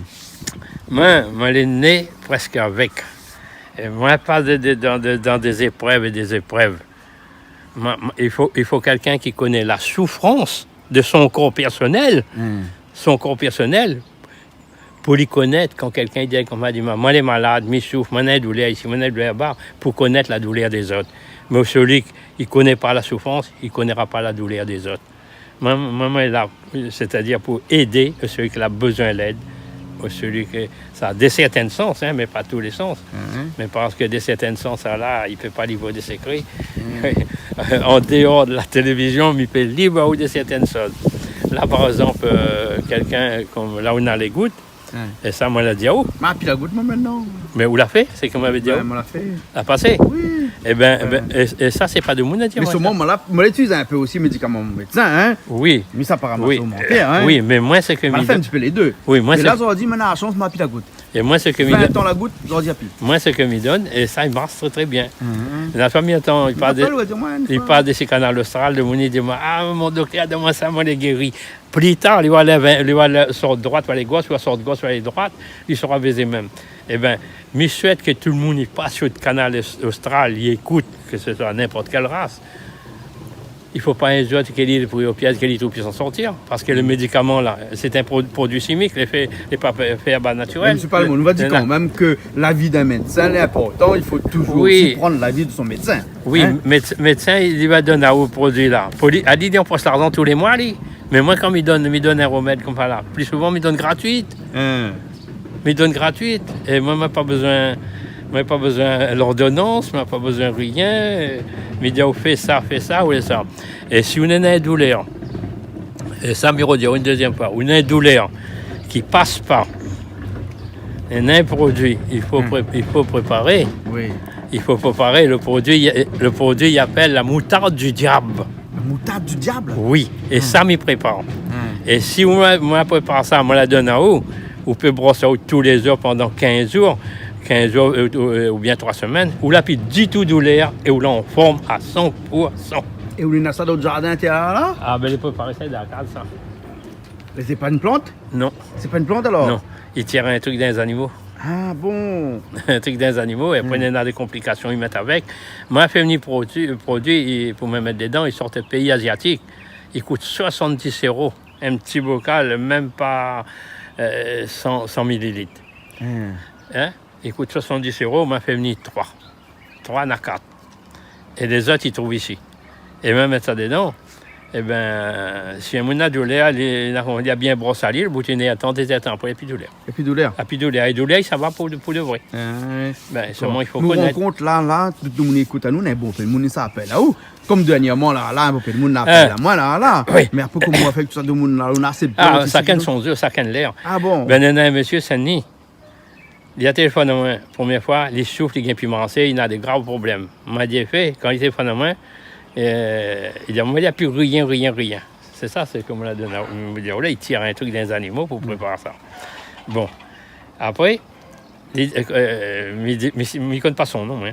Mwin, mwin lé né prèsk avèk. É mwin la pas de, de, dan, de, dan dé zéprèv é dé zéprèv. Mwin, mwin, i fo, i fo kèlkin ki koné la soufrans de son kor pèrsonèl, son kor pèrsonèl, pou li konèt, kan kèlkin i di, kom ma di, mwin, mwin lé malad, mi souf, mwin néna doulèr isi, mwin néna doulèr laba, pou konèt la doulèr dé zot. Mé sèl ki koné pa la soufrans, i konèra pa la doulèr dé zot. Mwin, mwin, mwin lé la, sétadir pou édé sèl ki la bezoin lèd, sèl ki, sa, de sèrtin sans, hin, mé pa tout lé sans. Mé parske de sèrtin sans, sa la, i pé pa livré de sékré. An déor de la télévizion, mi pé liv aou de sèrtin shoz. La, par égzanp, euh, kèlkin kom la ou néna lé gout, É sa, mwin la di aou. Ma pi la gout, mwin, mintnan. Mé ou la fé, sé ke mwin la di aou. Bin, mwin la fé. La pasé. Wi. Ében, ében, é, é sa, sé pa demoun la di aou sa. Mé solman, mwin la, mwin la itiliz in pé osi médikaman médsin, hin. Wi. Mé sa, aparaman, wi, sé manké, hin. Wi, mé mwin, sé ke mi fé in ti pé lé dé. Wi, mwin, mé sé la, zordi, mwin néna la shans, ma pi la gout. É mwin, sé ke mi donn. Vin tan la gout, zordi la pi. Mwin, sé ke mi donn, é sa, i marsh trè, trè bien. La fami, atann, i parl de, i parl de Kanal Austral, demoun i di amwin, ah, mon doktèr la di amwin sa, mwin lé géri. Pli tar, li va lèv, li va lèv, sort droit, va alé gosh, va sort gosh, va alé droit, li sra bézé mèm. Ében, mi souèt ke tout demoun i pas su Kanal Aus-, Austral, i ékout, ke se soi ninport kèl ras. I fo pa in zour ke li, pou, o pir, ke li trouv pi san sortir, parske le médikaman la, sé in pro-, produi shimik, lé fé, lé pa fé, fé a baz natirèl. Mé mésyé Palmon, nou va dir kanmèm ke la vi d'in médsin lé inportan, i fo touzour osi pran la vi de son médsin. Oui, médsin, li va donn aou produi la. Pou li, a li, li anpos larzan tou lé moi, li. Mé moin, kan mi donn, mi donn in romèd konmsa la, pli souvan, mi donn gratuit. Mi donn gratuit. É moin, moin pa bezoin, moin pa bezoin lordonans, moin pa bezoin rien. Mi di aou fé sa, fé sa, ou fé sa. É si ou néna in doulèr, é sa, mi redi in dézièm foi, ou néna in doulèr ki pas pa, néna in produi, i fo pré-, i fo préparé. Oui. I fo préparé le produi, le produi, i apèl la moutard du diab. La moutard du diab ? Oui, é sa, mi prépar. É si moin, moin prépar sa, moin la donn aou, ou pé bros aou tou lé zour pandan kinz zour, kinz zour, euh, ou, euh, oubien troi semèn, ou la pi ditou doulèr é ou lé an form a san pou san. É ou néna sa dan out zardin, té la ? Ah, ben, lé préparé sa dan la kaz, sa. Mé sé pa in plant ? Non. Sé pa in plant, alor ? Non. I tir in trik dan lé zanimo. Ah bon ? In trik dan lé zanimo, é apré, néna dé konplikasion, i mèt avèk. Moin la fé vni produi, produi, i, pou moin mèt dedan, i sort péi aziatik. I kout soisanndis éro. In ti bokal, mèm pa, euh, san, san mililit. Hin ? I kout soisanndis éro, moin la fé vni troi. Troi na kat. É lézot, i trouv isi. É moin mèt sa dedan. Ében, si in moun na doulèr, li, li na, li la bien bros ali, bout inn èr d'tan, dé zèr d'tan apré, pi doulèr. Épi doulèr. Épi doulèr. É doulèr, sa va pou, pou de vré. Ah, oui. Ben, sèlman, i fo konèt. Nou rankont la, la, tout demoun i ékout anou, néna bonpé demoun i apèl aou. Konm dèrnièrman, la, la, bonpé demoun la apèl amoin, la, la. Oui. Mé apré, koman ou la fé èk tout sa demoun la, ou la aksèpté, ah, ou la shakinn aksèpté son zour, shakinn lèr. Ah bon ? Ben, néna in mésyé Sin-Dni. Li la téléfone amoin, promié foi, li souf, li gingn pi marsé, li na dé grav problèm. Moin la di, fé, kan li téléfone amoin, euh, li di amoin, li na pi rien, rien, rien. Sé sa, sé koman la donn, mi di, oh la, i tir in trik dan lé zanimo pou prépar sa. Bon. Apré, li, euh, mi di, mi, mi koné pa son non, hin.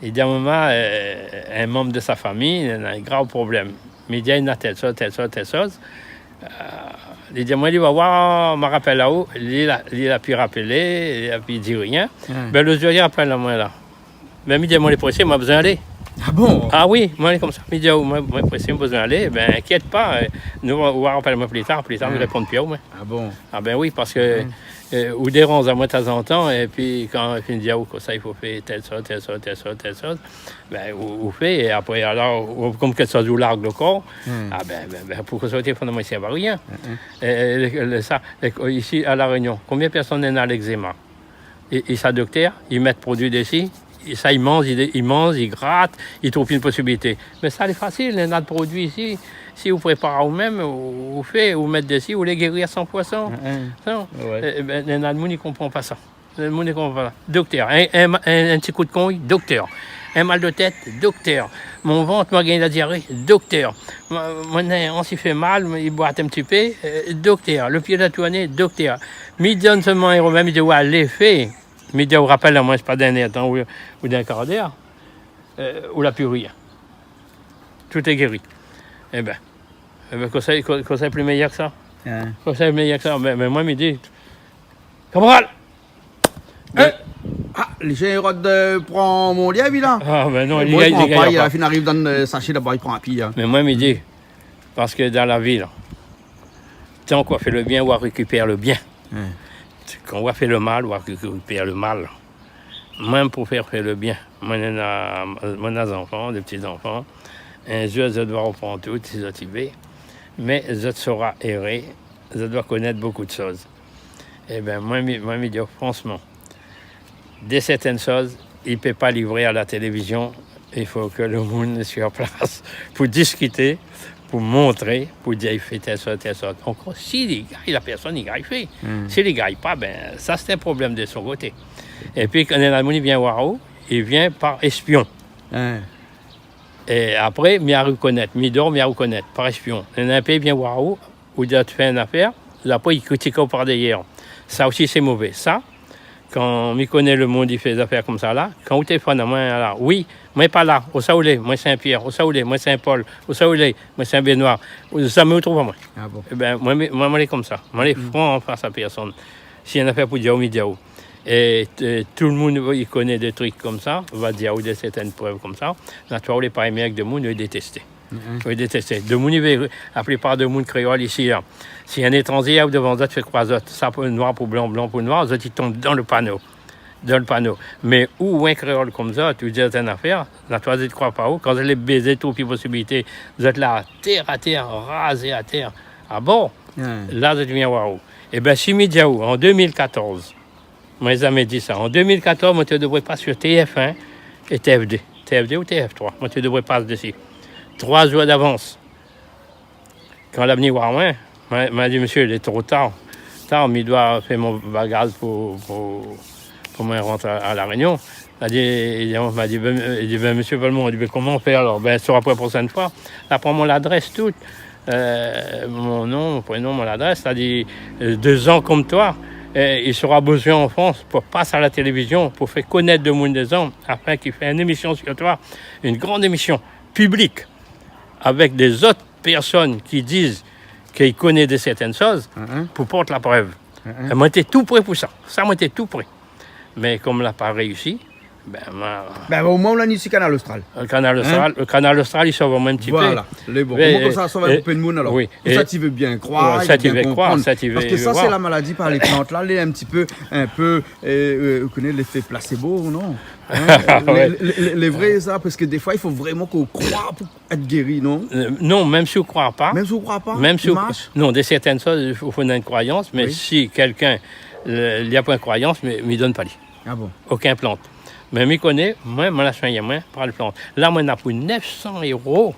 Li di amoin, euh, in manm de sa fami, li na in grav problèm. Mi di, li na tèl shoz, tèl shoz, tèl shoz. Euh, li di amoin, li va oir, ma rapèl aou, li la, li la pi rapélé, li la pi di rien. Hmm. Ben, le zour, li apèl amoin la. Ben, mi di, moin lé présé, moin bezoin alé. Ah bon ? Ah oui, moin lé konmsa. Mi di, oh, moin, moin lé présé, moin bezoin alé. Ben, inkièt pa, euh, nou, ou va rapèl amoin pli tar, pli tar, mi réponn pi aou, moin. Ah bon ? Ah ben oui, parske, euh, ou déranz amoin tazantan, épi kan, épi mi di aou konmsa, i fo fé tèl shoz, tèl shoz, tèl shoz, tèl shoz. Ben, ou, ou fé, é apré, alor, ou, konm kèk shoz ou larg le kor, ah ben, ben, ben, poukosa ou téléfone amoin, i sèrv a rien. É, é, le, le, sa, le, isi, a La Rényon, konbien pèrsone néna lègzéma ? É, é sa doktèr, i mèt produi dési, é sa, i manz, i, i manz, i grat, i trouv pi in posibilité. Mé sa, lé fasil, néna produi isi, si ou prépar ou mèm, ou, ou fé, ou mèt dési, ou lé géri a san pou san. Non ? Ouais. É, é ben, néna moun i konpran pa sa. Moun i konpran pa. Doktèr, in, in, in, in ti kou d'kongn, doktèr. In mal de tèt, doktèr. Mon vant, moin la gingn la diaré, doktèr. Moin, moin, in, i fé mal, i boit in ti pé, euh, doktèr. Le pié la tourné, doktèr. Mi donn sèlman in romèd, mi di, ouais, alé, fé. Mi di, ou rapèl amoin, sé pa dan in èr d'tan ou, ou dan in kar d'èr. Euh, ou la pi rien. Tout lé géri. Ében. Ében, konsèy, kon-, konsèy pli méyèr ke sa. Hin. Konsèy méyèr ke sa. Mé, mé moin, mi di, kamarad, Eh, ah, li gingn rod, euh, pran mon lièv, li la. Ah, ben non, li gingn pa, li la fine ariv dan, euh, sashé laba, li pran pi, hin. Mé moin, mi di, parske dan la vi la, tan k'ou fé le bien, ou rékipèr le bien. Hin. Kan ou fé le mal, ou rékipèr le mal. Moin, pou fé, fé le bien, moin néna, moin néna zanfan, dé ti zanfan. In zour, zot va konprann tout, si zot i vé. Mé zot sora éré, zot va konèt bonpé de shoz. Ében, moin, mi, moin, mi di, fransman, dé sèrtin shoz, i pé pa livré a la télévizion. I fo ke le moun lé sir plas pou diskité, pou montré, pou dir, i fé tèl shoz, tèl shoz. Ankor, si li gingn, la pèrsone i gingn fé. Hmm. Si li gingn pa, ben, sa, sé in problèm de son koté. Épi, kan néna moun i vien oir ou, i vien par éspion. Hin. É apré, mi ariv konèt, mi dor, mi ariv konèt, par éspion. Néna in pé i vien oir ou, ou di, ou fé in afèr, apré, i kritik aou par dèrièr. Sa osi, sé mové. Sa, kan mi koné le moun i fé zafèr konmsa la, kan ou téléfone amoin la, oui, moin pa la, ousa ou lé, moin Sin-Pièr, ousa ou lé, moin Sin-Pol, ousa ou lé, moin Sin-Benoi, zamé ou trouv amoin. Ah bon ? Ében, moin, moin, moin lé konmsa. Moin lé fran fas a pèrsone. Si néna in afèr pou dir, mi di aou. É, é tout le moun i koné dé trik konmsa, va dir aou dé sèrtin prèv konmsa. Na, ou lé pa èmé avèk demoun, ou lé détésté. Mhm. Fo détèsté. Demoun i vé, la plipar demoun kréol isi, la. Si in étranzé i ariv dovan zot, fé kroir zot, sa pou noir pou blan, blan pou noir, zot i tonm dan lo pano. Dan lo pano. Mé ou, in kréol konm zot, ou di zot in nafèr, la, zot i kroi pa ou, kan zot lé bézé tout pi posibilité, zot la atèr, atèr, razé atèr. Ah bon ? Ouais. La, zot i vien oir ou. Ébin, si mi di aou, an deux mille quatorze, moin la zamé di sa. An deux mille quatorze, moin té devré pas sur T F un é T F deux. T F deux ou T F trois. Moin té devré pas dési. Troi zour davans. Kan la vni oir moin, ma, ma di, « Mésyé, lé tro tar. Tar, mi doi fé mon bagaz pou, pou, pou moin rant a, a La Rényon. » La di, li di, ma di, « Bin, euh, » li di, « Bin, mésyé Valmont », li di, « bin, koman i fé alor ? Bin, sora pou la proshèn foi. » La pran mon ladrès, tout. Euh, mon non, mon prénon, mon ladrès. La di, euh, « Dé zan konm toi, euh, i sora bézoin an Frans pou pas a la télévizion, pou fé konèt demoun dé zan, afin k'i fé in émision sur toi, in gran émision piblik, avèk dé zot pèrsone ki diz ke i koné dé sèrtin shoz, Mhm. pou port la prèv. Mhm. É moin té tou pré pou sa. Sa, moin té tou pré. Mé konm la pa réisi, bin, ma... Bin, omoin, ou la ni isi Kanal Austral. Euh, Kanal Austral, Hein ? euh, Kanal Austral, i sov amoin in ti pé. Voilà, lé bon. Mé, Omoin, konmsa, sa va é, in pé d'moun, alor. Oui, é, sa ti vé bien kroir, ouais, sa ti vé bien kroir, konprann. Sa ti vé, Parske sa, voilà. Sé la maladi par lé plant, la, lé in ti pé, in pé, euh, euh, ou koné léfé plasebo, non ? Hein ? Ouais. Lé, lé, lé, lé vré, sa, parske défoi, i fo vréman k'ou kroi pou èt géri, non ? Euh, non, mèm si ou kroi pa. Mèm si ou kroi pa, Mèm si i ou, marsh ? non, dé sèrtin shoz, i fo, fo in kroiyans, mé Oui. si kèlkin, euh, li la poin kroiyans, mé, mi donn pa li. Ah bon ? Okin plant. Mé mi koné, moin, moin la soign amoin par lé plant. La, moin néna pou nèf san éro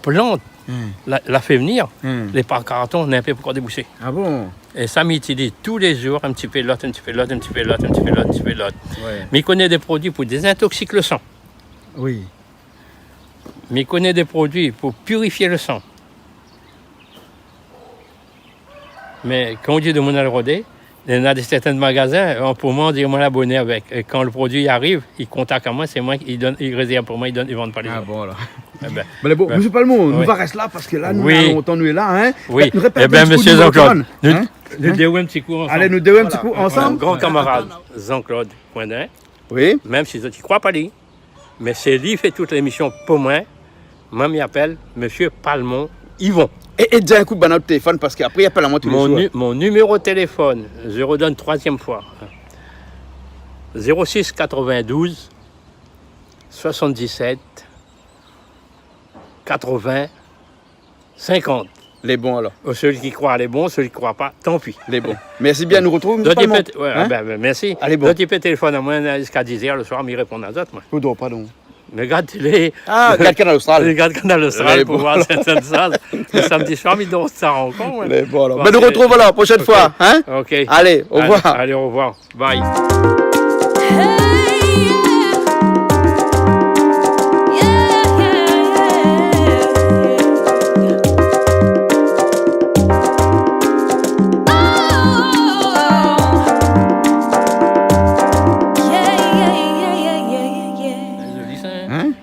plant. Hmm. La, la fé vnir, Hmm. lé par karton, néna in pé pou kor débousé. Ah bon ? É sa, mi itiliz tou lé zour, in ti pé lot, in ti pé lot, in ti pé lot, in ti pé lot, in ti pé lot. Ouais. Mi koné dé produi pou dézintoksik lo san. Oui. Mi koné dé produi pou pirifié lo san. Mé kan ou di demoun al rodé, néna dé sèrtin magazin, an, pou moin, on diré moin la boné avèk. É kan lo produi i ariv, i kontak amoin, sé moin, i donn, i rézèrv pou moin, i donn, i vann pa lé zot. Ah bon, alor. Ébin. Bin, bon, Ouais. mésyé Palmont, nou Ouais. va rès la, parske la, nou Oui. néna lontan nou lé la, hein. Oui. Bin, nou répèt Ébin, in ti mésyé bout Jean-Claude, Jean-Claude, nou, hein ? nou dé in ti kou ansanm. Alé, nou dé in ti kou Voilà. ansanm. Mon gran kamarad, Jean-Claude Coindin. Oui. Mèm si zot i kroi pa li, Mé sé li i fé tout lémision pou moin. Moin, mi apèl mésyé Palmont Yvon. É, é di in kou bann out téléfone, parske apré, i apèl amoin tou lé Mon zour. nu-, mon niméro téléfone, mi redonn troizièm foi. Zéro six quatre-vingt-douze soixante-dix-sept quatre-vingts cinquante. Lé bon, alor. Ou, sèl ki kroi, lé bon, sèl ki kroi pa, tanpi. Lé bon. Mèrsi bien, nou retrouv, Zot i pé, Palmont. Ouais, Hein ? bin, bin, mèrsi. Alé, bon. Zot i pé téléfone amoin ziska diz èr lo soir, mi réponn azot, moin. Ou dor pa, donk. Mi gard télé. Ah, gard Kanal Austral. Mi gard Kanal Austral Lé pou bon. voir sèrtin shoz. Lo samdi soir, mi dor sa ankor, moin. Lé bon, alor. Bon, Bin, nou sé retrouv alor, proshèn foi, hein ? Ok. Alé, orevoir. Alé, alé, orevoir. Bye. Lé zoli, sa, hein ? Hein ?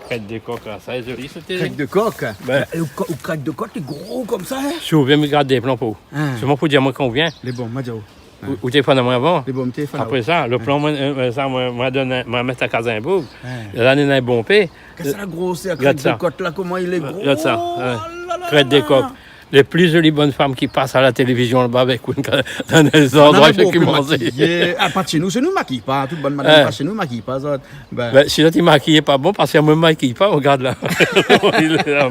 Krèt de kok, la, sa lé zoli, sa, té Krèt de kok. Bin. É ou, ou krèt de kok, lé gro konmsa, hein ? Si ou vé, mi gard dé plan pou ou. Hein. Solman pou dir amoin kan ou vien. Lé bon, ma di aou. Ou, ou téléfone amoin avan. Lé bon, mi téléfone aou. Apré sa, lo plan, moin, euh, sa, moin, moin donn, moin mèt la kaz in boug. Hein. La, néna in bon pé. Gard sa, la grosèr, Gard krèt de sa. kok la, koman li lé gro. Gard sa, hein. Oh la la la la la. Krèt de kok. Lé pli zoli bann fanm ki pas a la télévizion laba avèk ou, dan lé zandroi, Madam i fé Bourg, ke manzé. Makiyé. Ah, pa shé nou, shé nou makiy pa, tout bann madam Hein. pa shé nou makiy pa, zot. Bin. Bin, si zot i makiy pa, bon, parske moin, mi makiy pa, regard la. Li lé la.